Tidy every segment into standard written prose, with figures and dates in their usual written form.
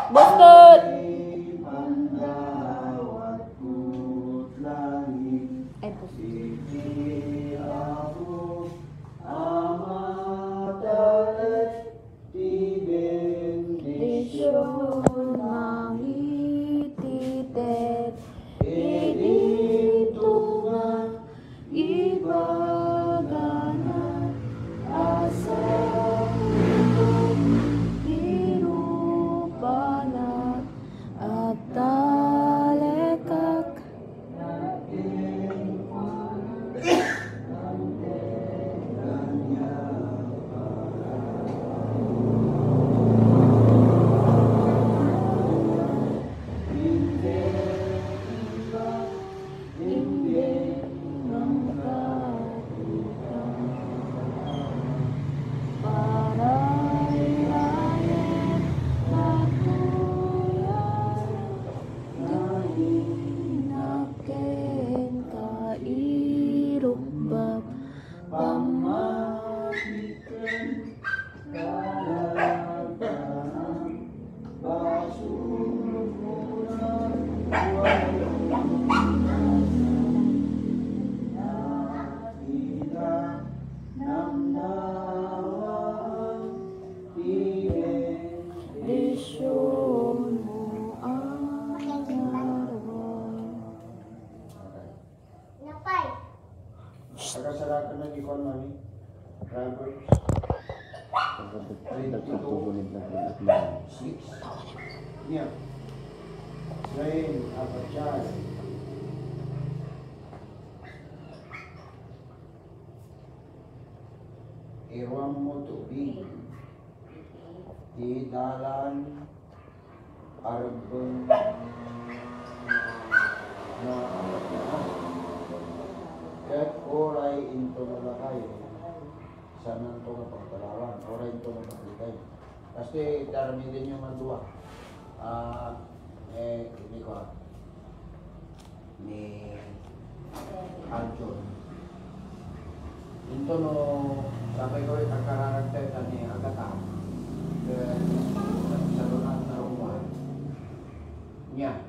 Bostot! Ay, Desyon mangititet Iditungan ibaganan asam itong hirupanat at talekak Pagkasarap na ikon mami. Proverbs 22:6. Niya. Train up a child. Iwan mo tubig. Di dalan arbon na kahit oray into malakay sa nanto nga pagpalawan, oray into malakay. Kasi darami din yung mandua. Ini ko ni Arjun. Into no sampai ko ang karakter ni Agatha ke sa lunas na rumah niya.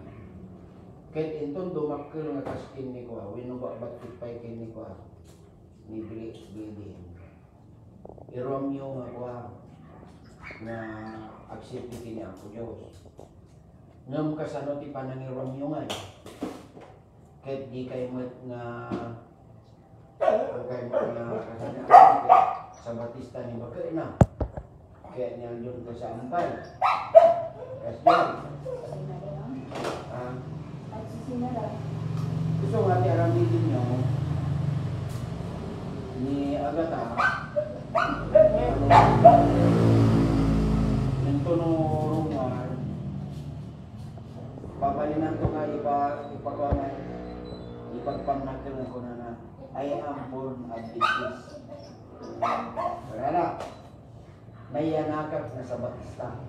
Kahit intong dumakil nga kaskin ni ko, winubak-bat kitpay kin ni ko, ni Billy. I-Romeo nga ko, na accept kin niya ako Diyos. Ngam kasano ti panang i-Romeo nga, kahit di kayo mat nga, ang kayo mat nga kasano, sa Batista ni Bakay na, kaya niya yun ka sa ampay. Yes, John. Gusto nga di aramitin nyo ni Agatha ng tunurungan papalinan ko nga ipagpamnakil ko na I am born of this. Kaya may yanakap na sa Batista.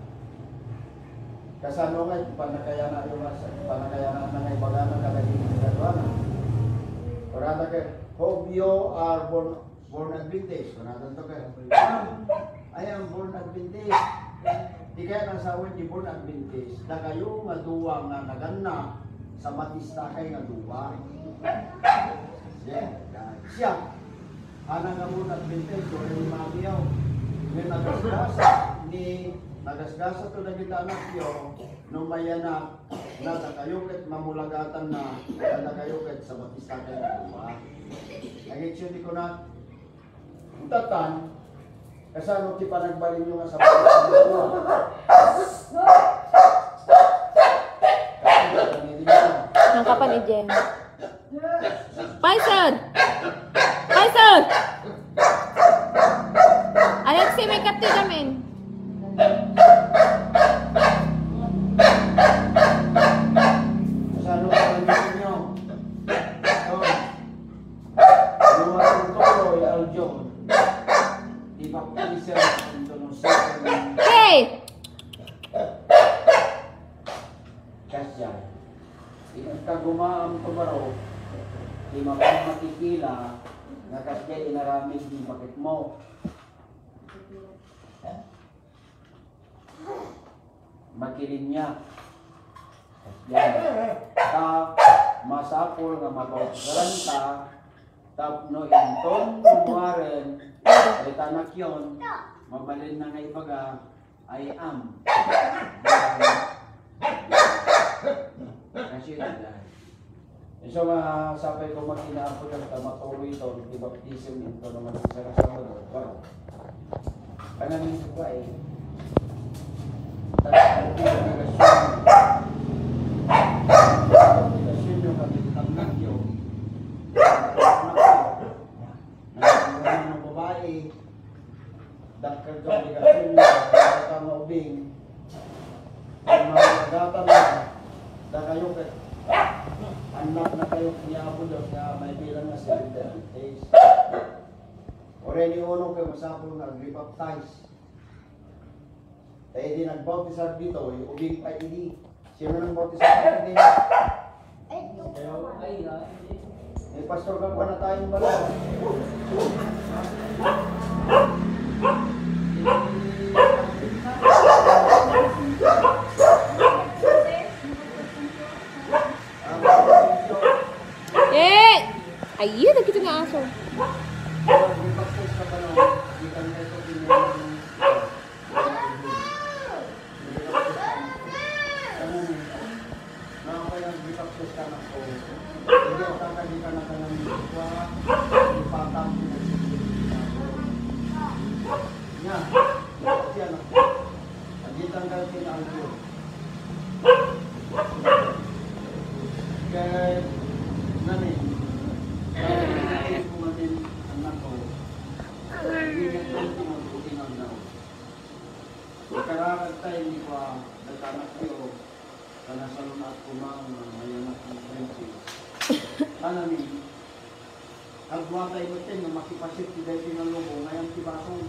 Kasano nga, panakayana yung panakayana na ibagana kalagin sa kadwana. Parada ka, hope you are born Adventist. Parada to ka, I am born Adventist. Di kaya nang sawin di born Adventist, na kayo maduwa nga nagana sa Batista kay nga duwa. Siya, anang nga born Adventist, doon ni Mamiyaw. Ngayon nagasgasa to na kita anak yo nung mayanak na takayukit mamulagatan na takayukit sa Batista kay Duwa. Nag-action di ko na utatan kasano ti panagbalin nyo nga sa Batista. Penangkapan ni Jem. Faisal! Faisal! Alexi, may kapti namin. Sa lupa ninyo. Lumatong tolo, Aljon. Ibaptisa ang tunusin. Hey! Kasya. Ikat ka gumaam to baro. Di matikila. Nakasya inaramid di bakit mo. Makilin niya. Ta masapol nga magawgaranta tapno inton kumuaren ay tanak yon mabalin na nga ibaga ay am kasi so sapay ko magkinaapod ang tamatuloy ito di baptism ito naman sa kasama wow panamin ko ba eh anak na kayo kanyabo daw na may bilang na 7 days. Already unong kayo masapol na repaptize. Kaya di nagbautisar dito, ubing pa hindi. Sino nang bautisar dito? May pastor ka pa na tayong bala. Eh! Ayun, nagkita nga aso. Repaptize ka pa na, di ka na ito pinili. Karagad tayo ni pa nagkanak ko kana sa lunat kumang mayanak ng princess. Ano ni? Agwa tayo mo tin na makipasit ti dayto ng lobo ngayon ti bason.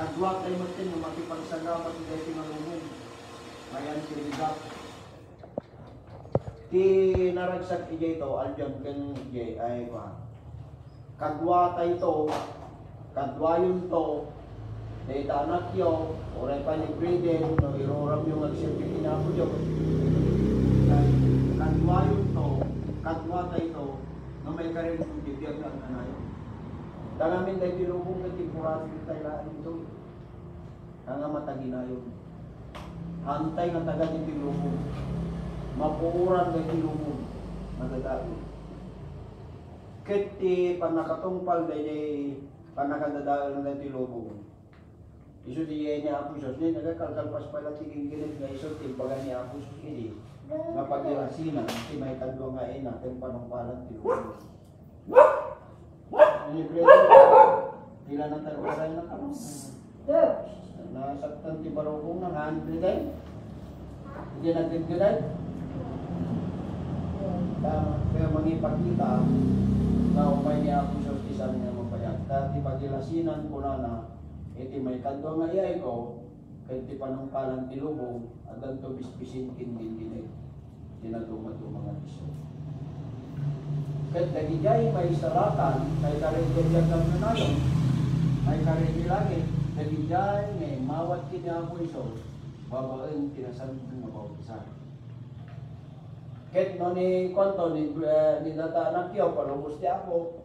Agwa tayo mo tin na makipagsagama ti dayto ng lobo ngayon ti rigap. Ti naragsak ti jay to aljon ken jay ay kwa. Kadwa tayo to kadwa yun to dahil anak yo, oray pa ni Briden, no iroram yung mag-siyempre po dyan. Kadwa yun to, kadwa tayo to, no may karin kong bibiyag lang na yun. Dalamin tayo tinubong na tipurado yung tayo laan ito. Nga matagi na yun. Hantay nga taga yung tinubong. Mapuuran na tinubong. Magdadaan. Kiti panakatungpal dahil panakadadaan na tinubong. Isu diya niya Apo Sos, niya nagkakalkalpas pala tiging-gilig na iso, timbagan niya Apo Sos ini. Nga pagdirasinan, si may kadwa nga ina, kaya panungpalan tinulog. Ini Breda, pila ng tarwaray na kamo. Nasaktan ti barokong ng handliday. Hindi nagdindiday. Kaya mangipakita, na umay niya Apo Sos, isan niya mapayag. Dati pagdirasinan ko na iti may kadwa nga iyay ko, kahit ti panungpalan ti lubong, adan to bispisin kin-kin-kin tinatuma-tuma nga iso. Kahit nagijay may salatan, may karinjayag ng nanalo, may karinjilagi, nagijay ngay mawat kinako iso, babaen tinasan ng mabawtisan. Kahit no ni konto ni data anak yo, palubos ti ako,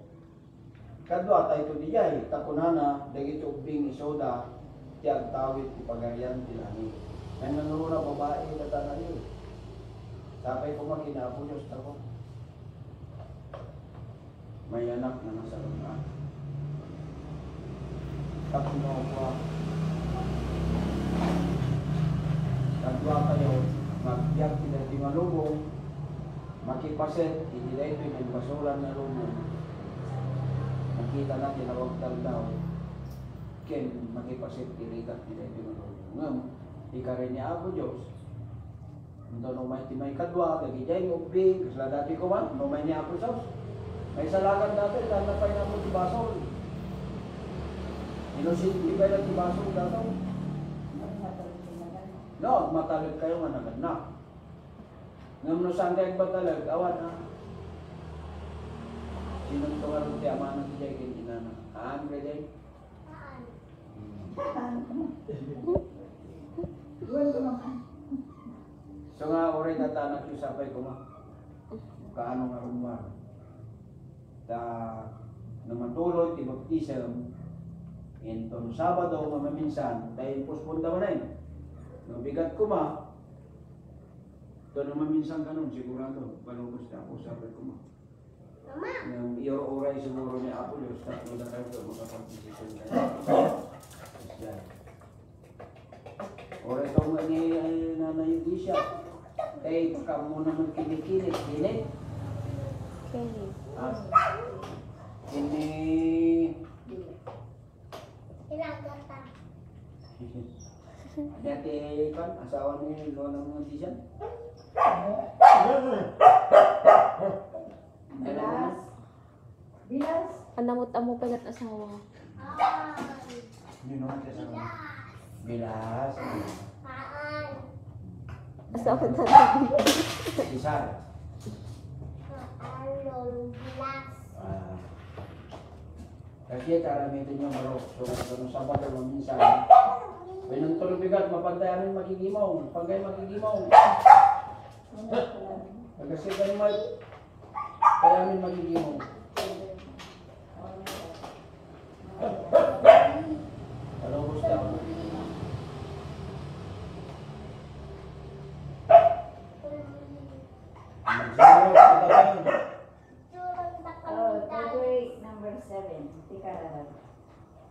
kadwa tayo ito dijay, takunana, dagit ubing isoda, tiyag tawid, ipagarian, tilani. Ang nanuruna babae, data na yun. Sapay ko makinapo, Diyos ako. May anak na nasa lunan. Tapuno ko. Kadwa kayo, magbiyak sila di malubong, makipaset, hindi na ito yung basulan na lumo. Nakita natin na huwag daw. Ken, makipaset, iligat nila ito yung lumo. Ngam, ikarin niya ako Diyos. Ito no may kadwa, kagijay yung ubing, kasla dati ko man, no may niya ako saus. May salakan dati, dahil napay na mo si Basol. Inusin, ibay lang si Basol dataw. No, matalag kayo nga naganak. Ngam no sanday ba talag, awan ha. Sinong tungarong ti ama ng kijay kin inana? Haan ka jay? So nga, oray tatanak yung sapay ko nga. Kaano nga rumbar. Da, namatulog, tibaptisam. Intong Sabado, mamaminsan, dahil puspunta mo na yun. Nabigat ko ma. Ito naman minsan ganun, sigurado. Palubos na ako, sabi ko ma. Yung oray siguro ni Apo Diyos, tatlo na kayo ito, makapag-desisyon kayo. Oray ito nga ni Nanay Yudisha. Eh, baka mo naman kinikinig. Kinig? Kenny. Ini... Dati kan, asawa ni Lola ng Yudisha? Bilas. Bilas. Anamot-amo pagat asawa. Yun naman siya sa Bilas. Asawa na Isar. Kasi karamitin yung marok. So, kung Sabado minsan, pinantulog bigat, mapantayamin magigimaw. Pagay magigimaw. Kasi ganun kayamin magigimaw. Hello, gusto ako. Tagoy number 7. Tikararan.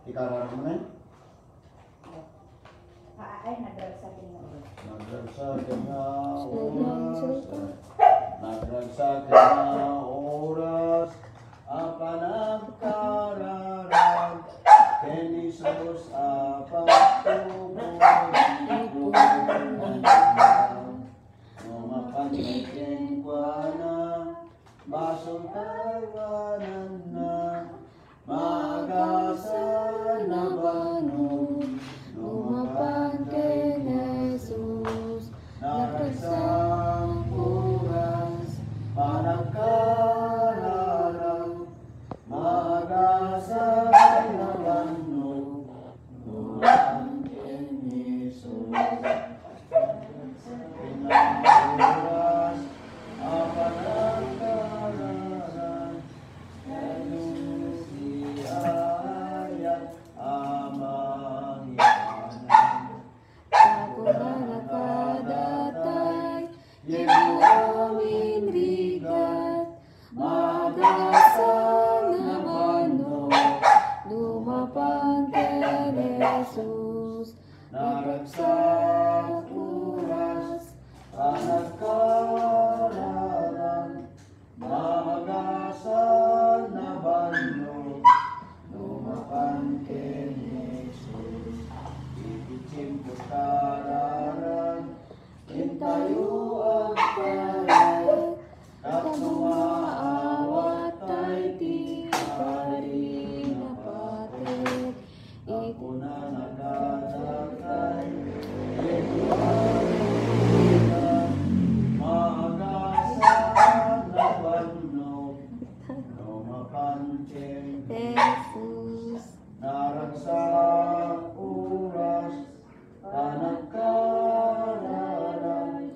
Tikararan mo na yun? Ay, nagragsakin na ulit. Nagragsakin na oras. Nagragsakin na oras. Apa nagkararan. Ken Jesus apa tubo. Mapangitin kwa na. Basong tawanan na. Magasan na banog. Lumapan kay Jesus, Naragsang oras, panagkararang, magasay na banog, lumapan kay Jesus. Oras, apanagkararang, ngayon siya amang iwanan. ako na nakadatay, iyong aming rigat, magasang na banog, lumapan kay Jesus, Naragsak oras, panagkararang, magasan na banog, lumapan kay Jesus. Ibigin ko kararan, hintayo ang paray, at tumaawat ay di pari na patit. Ako na nagdadakay, ito ang ilan, magasan na banog, lumapan kay Jesus, Naragsak oras, panagkararang,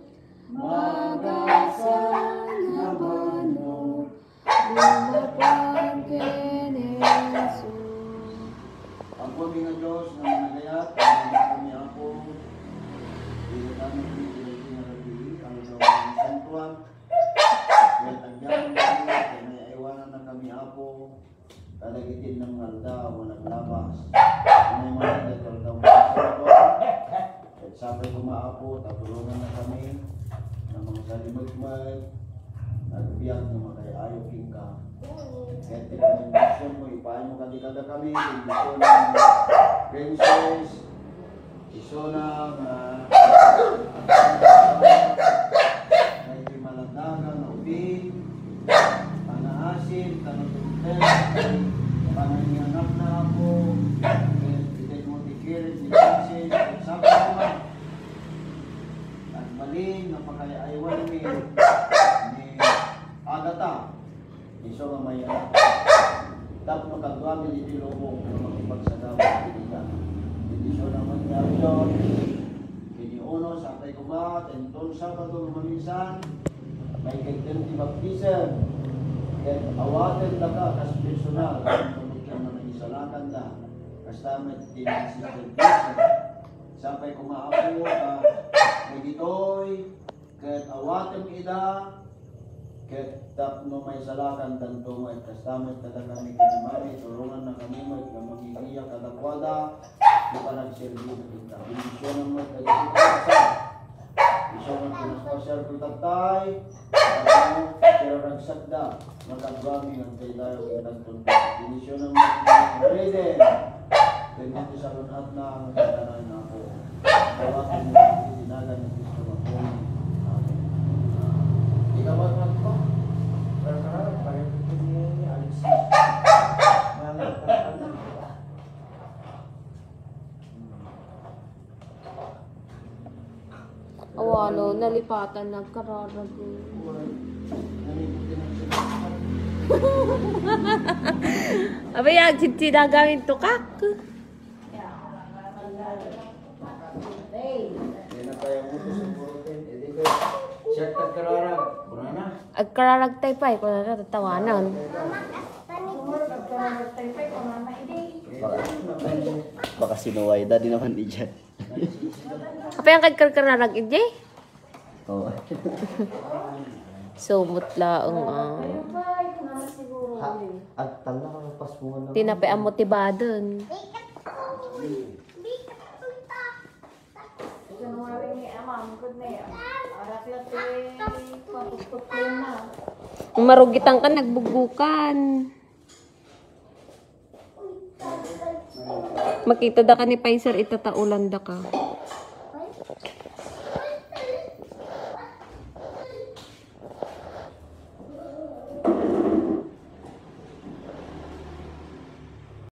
magasan na banog, lumapan kay Jesus. ang puming ng Diyos na managayat, ang kami ako, dito kami pinagpinarabi, ang gawang santuan, may tagyan kami, kaya may iwanan na kami ako, talagitin ng malda, walang labas, may mga nagdadal daw at sabay kumaapo, tatulungan na kami, ng mga salimagmag, nagbiyak na makayayo ka. Kaya tinanong mo, ipahin mo kada kami, iso ng princess, iso ng may timalandagan na ubing, panaasin, tanutugten, pananyanap na ako, itin mo tikirit, ni princess, sabi naman, at maling napakayayawan ni Agata, iso nga may tap makagwami ni Dilobong na makipagsagawa sa kita. Hindi siya naman niya yun. Kiniuno sa atay kumat, enton Sabado mamisan, may kagdenti baptisan. Kaya awatin na ka, kas personal, kung na may isalakan na, kas tamit tinasisipagtisan. Sapay kumaapo ka, may gitoy, kaya awatin ida, kaya tap no may salakan tanto mo at kastamit kada kami kinamari, tulungan na kami mo at magigiya kadakwada, di pa nagsilbi na kita. Bindisyonan mo at kagasipasan. Bindisyonan ko na special ko tatay, ano, pero nagsagda, magagwami ng kay tayo kinagtun. Bindisyonan mo at Breden, ganyan ko sa lunat na ang katanan na ako. Kawatin mo ang itinagan ng Kristo Magpuni. Ikaw at ko. Pero karang pareho ko ni Alex. Awalo, nalipatan nagkararago. Abay, sinagamit to kak. Yan na tayo utos ng protein. Hindi ko shirt at kararag. Muna na. Agkararagtay pa, kung natatawanan. Baka sinuway da din naman di dyan. Apa yang kagkararag ije? Oo. Sumut laang At tala ka pas mo na. tinapay ang motibadan. Marugitan ka, nagbugukan. Makita da ka ni Paiser, itataulan da ka.